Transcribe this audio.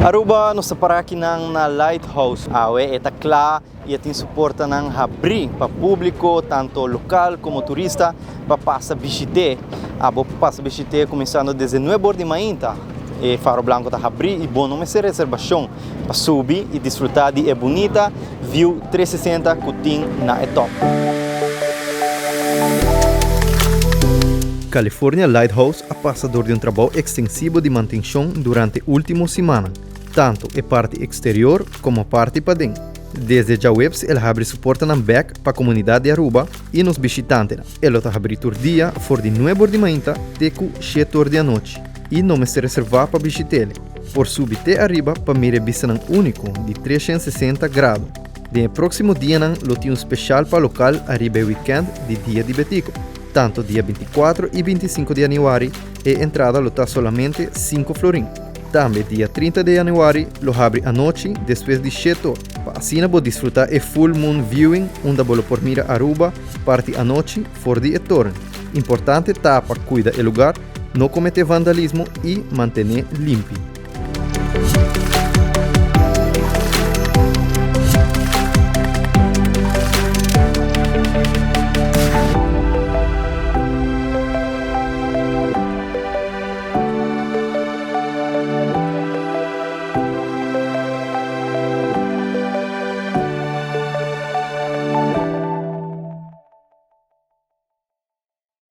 Aruba, nos ta para akinan na Lighthouse. Awe e ta kla i e tin su portanan habrí pa públiko, tanto lokal komo turista, pa pasa bishit'é. Abo por pasa bishit'é kuminsando desde nuebe or di mainta. E Faro Blanco ta habrí i bo no mester reservashon pa subi i disfrutá di e bunita view 360 ku tin na e top. California Lighthouse a pasa dor di un trabou ekstensivo di mantenshon durante último simannan, tantu e parti eksterior komo parti paden. Desde djaweps el habri su portanan bèk pa komunidat di Aruba i nos bishitantenan. E lo ta habrí tur dia for di nuebe or di mainta te ku shete or di anochi i no mester reservá pa bishit'el. Por subi te ariba pa mira e bistanan úniko di 360 grado. Den e próksimo dianan lo tin un speshal pa lokal ariba e wikènt di Dia di Betico. Tanto dia 24 i 25 di yanüari e entrada lo ta solamente 5 florin. Tambe dia 30 di yanüari lo habri anochi despues di shete or pa asina bo disfruta e full moon viewing unda bo lo por mira Aruba parti anochi for di e toren. Importante ta pa cuida e lugar, no comete vandalismo y mantene limpi.